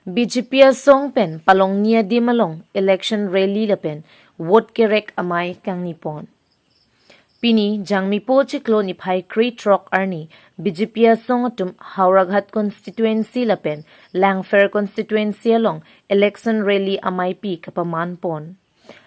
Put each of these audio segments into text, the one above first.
BJP song pen palong nia dimalong election rally la pen vote kerek amai kangni pon. Pini jangmi po chiklo ni phai kri truck arni BJP song atum Howraghat constituency la pen Langfer constituency along election rally amai pi kapaman pon.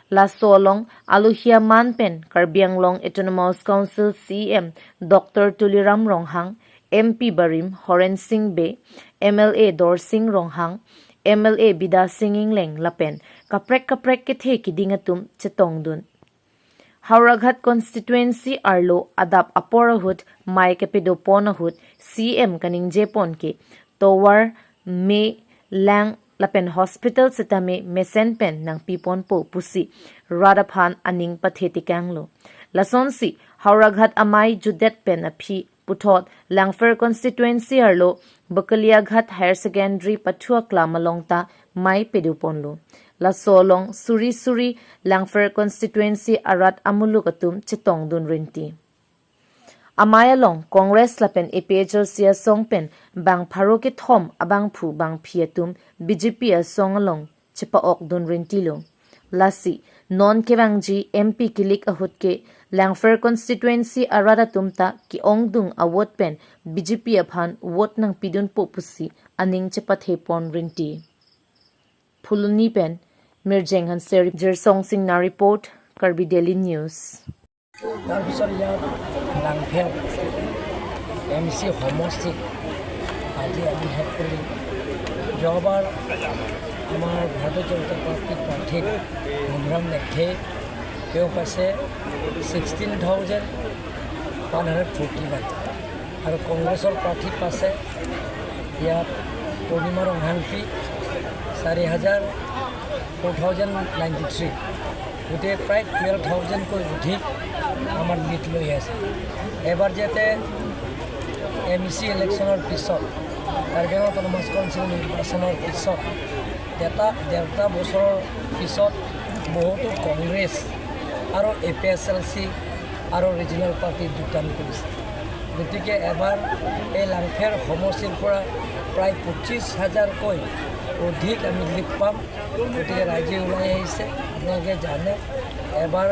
La solong aluhia man pen Karbianglong Autonomous Council CM Dr. Tuliram Ronghang, MP Barim Horen Singh Be, MLA Dor Singh Ronghang, MLA Bida Singh Leng lapen kaprek kaprek ke the ki dingatum chetong dun. Howraghat constituency arlo adap aporahut mai kepido ponahut CM kaning jepon ke towar me lang lapen hospital sitame mesen pen nang pipon po pusi radaphan aning patheti kanglo. Lasonsi Howraghat amai judet pen aphi puthot Langfer constituency arlo Bakaliaghat Higher Secondary pathua klamalongta mai peduponlo. La solong suri suri Langfer constituency arat amulukatum chitong dun rinti. Amayalong Congress lapen APHLC song pen bang pharo ke thom abang phu bang phiatum BJP a song along chipa ok dun rintilo. Lasi non kewangji MP kilik ahut ke Langfer constituency arada tumta ki ongdung a vote pen BJP aphan vote nang pidun po pusi aning chipa thepon rinti. Phuluni pen Mirjeng Han Seri Jersong Singh na report, Karbi Daily News. তাৰপিছত ইয়াত লাংফেৰ M C সমষ্টিত আজি আমি শেষ কৰিলোঁ। যোৱাবাৰ আমাৰ ভাৰতীয় জনতা পাৰ্টীৰ প্ৰাৰ্থী মধুৰাম নেখে, তেওঁ পাইছে 16,141 আৰু কংগ্ৰেছৰ প্ৰাৰ্থী পাইছে ইয়াত পূৰ্ণিমা ৰংহাংপি 4,000, 4,093। গোটেই প্ৰায় 12,000কৈ অধিক আমাৰ লিড লৈ আছে। এবাৰ যাতে এম চি ইলেকশ্যনৰ পিছত, কাৰ্বি আংলং অট'নমাছ কাউন্সিল নিৰ্বাচনৰ পিছত ডেৰটা বছৰৰ পিছত বহুতো কংগ্ৰেছ আৰু A P H L C আৰু ৰিজনেল পাৰ্টিত যোগদান কৰিছে। গতিকে এবাৰ এই লাংফেৰ সমষ্টিৰ পৰা প্ৰায় 25 হাজাৰকৈ অধিক আমি লিড পাম। গতিকে ৰাইজে ওলাই আহিছে। আপোনালোকে জানে, এবাৰ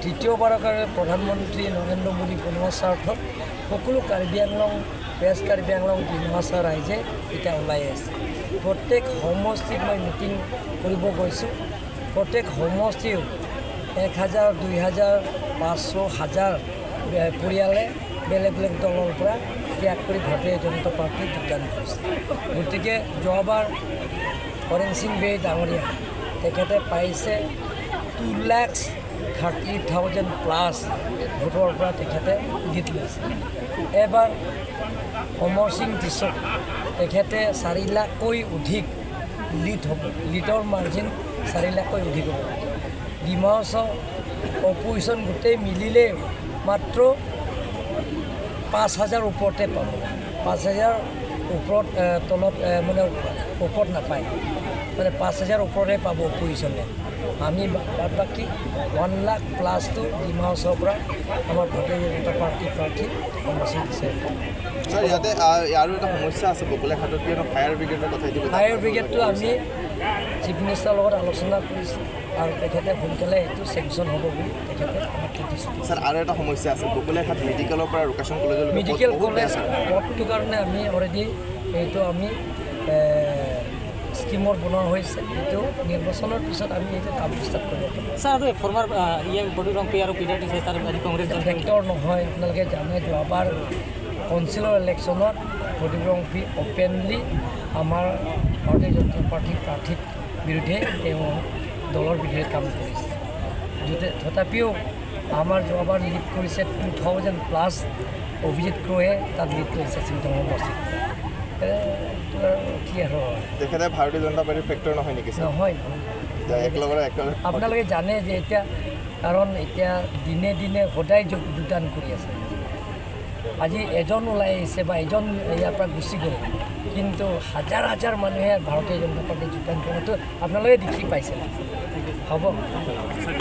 তৃতীয়বাৰৰ কাৰণে প্ৰধানমন্ত্ৰী নৰেন্দ্ৰ মোদী বনোৱাৰ স্বাৰ্থত সকলো কাৰ্বি আংলং, ৱেষ্ট কাৰ্বি আংলং, ডিমাহাচাও ৰাইজে এতিয়া ওলাই আছে। প্ৰত্যেক সমষ্টিত মই মিটিং কৰিব গৈছোঁ। প্ৰত্যেক সমষ্টিও 1000, 2000, 500, হাজাৰ পৰিয়ালে বেলেগ বেলেগ দলৰ পৰা ত্যাগ কৰি ভাৰতীয় জনতা পাৰ্টীত যোগদান কৰিছে। গতিকে যোৱাবাৰ হৰেণ সিং বে ডাঙৰীয়া, তেখেতে পাইছে 2,30,000 plus ভোটৰ পৰা তেখেতে লিড লৈছে। এবাৰ অমৰ সিং টিছক, তেখেতে 4 লাখকৈ অধিক লিড হ'ব, লিডৰ মাৰ্জিন 4 লাখকৈ অধিক হ'ব। ডিমাহাচাও অপজিশ্যন গোটেই মিলিলে মাত্ৰ 5 হাজাৰ ওপৰতে পাব। 5 হাজাৰ ওপৰত তলত মানে ওপৰত নাপায়, মানে 5 হাজাৰ ওপৰতে পাব অপজিশ্যনে। আমি বাদ বাকী 1 লাখ প্লাছটো ডিমাহাচাওৰ পৰা আমাৰ ভাৰতীয় জনতা পাৰ্টীৰ প্ৰাৰ্থী অমৰ সিং টিছ'য়ে পাব। ছাৰ, ইয়াতে আৰু এটা সমস্যা আছে বকলীয়াঘাটত, কিয়নো ফায়াৰ ব্ৰিগেডৰ কথা ইতিমধ্যে ফায়াৰ ব্ৰিগেডটো আমি চিফ মিনিষ্টাৰৰ লগত আলোচনা কৰিছোঁ আৰু তেখেতে সোনকালে এইটো চেংচন হ'ব বুলি তেখেতে আমাক প্ৰতিশ্ৰুতি ছাৰ, আৰু এটা সমস্যা আছে বকলীয়াঘাট মেডিকেলৰ পৰা ৰোকাচন কলেজলৈকে পথ মেডিকেল বহুত বেয়া, কলেজ ছাৰ। পথটোৰ কাৰণে আমি অলৰেডি এইটো আমি স্কিমৰ বনোৱা হৈছে। এইটো নিৰ্বাচনৰ পিছত আমি এইটো কাম ষ্টাৰ্ট কৰিব পাৰিম। ছাৰ, আৰু former E M Pradip Rongpi আৰু পিটাৰ টিছে তাৰ আজি কংগ্ৰেছ দল ফেক্টৰ নহয়। আপোনালোকে জানে, যোৱাবাৰ কাউন্সিলৰ ইলেকশ্যনত প্ৰদীপ ৰংপি অপেনলি আমাৰ ভাৰতীয় জনতা পাৰ্টীৰ প্ৰাৰ্থীৰ বিৰুদ্ধে, তেওঁ দলৰ বিৰুদ্ধে কাম কৰিছে। য'তে তথাপিও আমাৰ যোৱাবাৰ লিড কৰিছে 2,000 প্লাছ, অভিজিত ক্ৰয়ে তাত লিড কৰিছে চিংটং সমষ্টিত। এইটো আৰু কি আৰু তেখেতে ভাৰতীয় জনতা পাৰ্টীৰ ফেক্টৰ নহয় নেকি ছাৰ? নহয়, নহয়। এতিয়া একেলগতে একেলগে আপোনালোকে জানে যে এতিয়া, কাৰণ এতিয়া দিনে দিনে সদায় যোগদান কৰি আছে। আজি এজন ওলাই আহিছে বা এজন ইয়াৰ পৰা গুচি গ'ল, কিন্তু হাজাৰ হাজাৰ মানুহে ভাৰতীয় জনতা পাৰ্টীত যোগদান কৰাটো আপোনালোকে দেখি পাইছে। হ'ব।